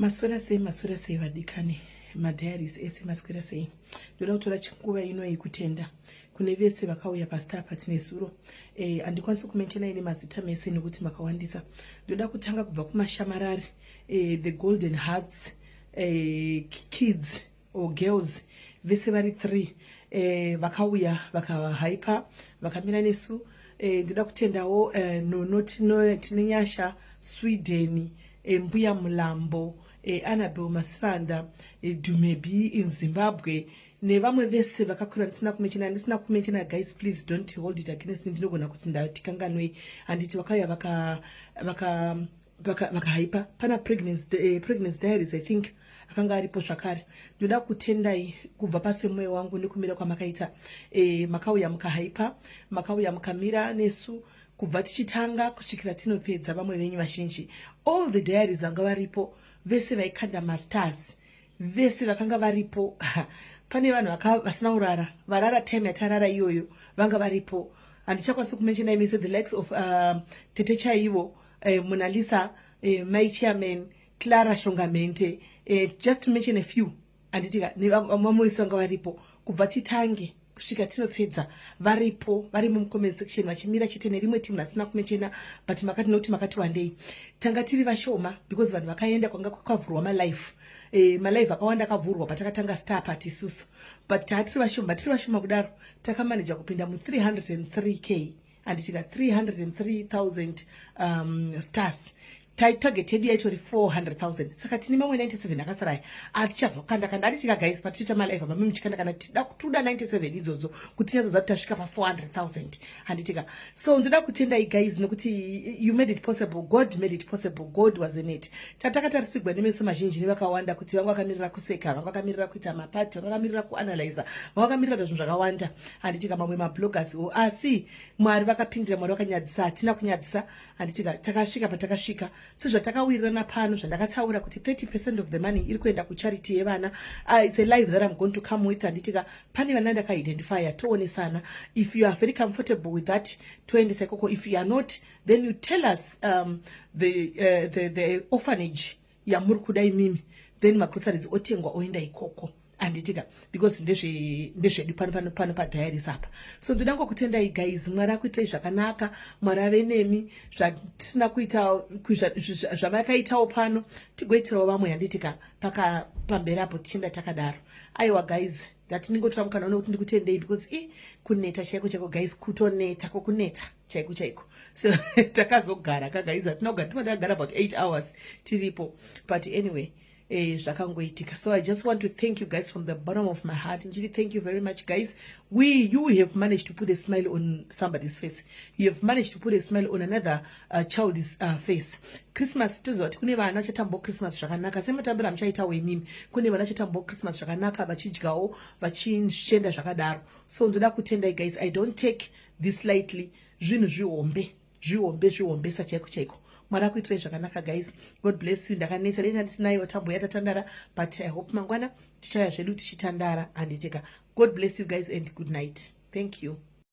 Maswera sei, maswera sei vadikani, madiaries ese, maswera sei. Ndoda kutora chinguva ino yekutenda kune vese vakauya pastar patine zuro. Handikwanisi kumenshena ine mazita mese nekuti makawandisa. Ndoda kutanga kubva kumashamarari, the Golden Hearts kids or girls vese vari 3 vakauya, vakahaipa, vakamira nesu. Ndoda kutendawo Nono Tinenyasha Sweden, Mbuya Mulambo, Annabel Masivanda, Dumebi in Zimbabwe, nevamwe vese vakakwira ndisina kumenshena. Ndisina kumenshena, guys, please don't hold it against me. Ndinogona kuti ndatikanganwei, handiti? Vakauya vakahaipa pana Pregnancy Diaries, I think akanga aripo zvakare. Ndoda kutendai kubva pasi pemwoyo wangu nekumira kwamakaita. Makauya mukahaipa, makauya mukamira nesu kubva tichitanga kusvikira tinopedza. Vamwe venyu vazhinji, all the diaries vanga varipo vese vaikanda mastars, vese vakanga varipo. Pane vanhu vasina kurara, varara time yatarara iyoyo, vanga varipo. Handichakwanisi kumenshena imese, the likes of Tete Chaivo, Monalisa, my chairman Clara Shongamente, just to mention a few, handitika? Vamwe vese vanga varipo kubva titange kusvika tinopedza, varipo, vari mumucomment section vachimira chete. Nerimwe timu rasina kumenshena, but makati nokuti makati wandei. Tanga tiri vashoma because vanhu vakaenda kwanga kwakavhurwa malive. Malive akawanda akavhurwa patakatanga star party isusu, but taa tiri vashoma. Tiri vashoma kudaro, takamaneja kupinda mu303K, handitika? 303,000 stars. Target yedu yaitori 400,000, saka tine mamwe 97 akasara aya atichazokanda kanda, atitika guys? Patichiita malive apa, muchikanda kana tida kutuda 97 idzodzo kuti tinyatsoziva kuti tasvika pa400,000, handitika? So ndoda kutendai guys nekuti you made it possible. God made it possible. God was in it. Tatakatarisigwa nemeso mazhinji nevakawanda kuti vanga vakamirira kuseka, vanga vakamirira kuita mapati, vanga vakamirira kuanalyza, vanga vakamirira kuita zvinhu zvakawanda, handitika? Mamwe mabloggers, asi Mwari vakapindira, Mwari vakanyadzisa. Hatina kunyadzisa, handitika? Takasvika patakasvika sezvatakawirirana pano, zvandakataura kuti 30% of the money iri kuenda kucharity yevana. It's a live that I'm going to come with, handitika? Pane vana ndakaidentifya, toonesana. If you are very comfortable with that, toendesa ikoko. If you are not, then you tell us the orphanage yamuri kuda imimi, then magroceries otengwa oenda ikoko, handitika? Because ndezvedu pano padiaries apa. So ndoda ngokutendai guys. Mwari akuitai zvakanaka, Mwari ave nemi. Zvatisina kuita, zvamakaitawo pano, tigoitirawo vamwe, handitika? Paka pamberi apo tichienda takadaro. Aiwa guys, ndati ndingotora mukana uno kuti ndikutendei because i kuneta chaiko chaiko guys, kutoneta kwokuneta chaiko chaiko. So takazogara kaguys, hatina kugara, tinova takagara about 8 hours tiripo, but anyway, zvakangoitika. So I just want to thank you guys from the bottom of my heart. Nchiti thank you very much, guys. We you have managed to put a smile on somebody's face. You have managed to put a smile on another child's face. Christmas, toziva kuti kune vana vachatambawo Christmas zvakanaka sematambiro amuchaitawo imimi. Kune vana vachatambawo Christmas zvakanaka, vachidyawo, vachienda zvakadaro. So ndoda kutendai guys. I don't take this lightly. Zvinhu zvihombe, zvihombe, zvihombesa chaiko chaiko. Mwari akuitirai zvakanaka guys. God bless you. Ndakanetsa, dei ndandisinayo tambo yatatandara, but I hope mangwana tichauya zvedu tichitandara, handitika? God bless you guys and good night. Thank you.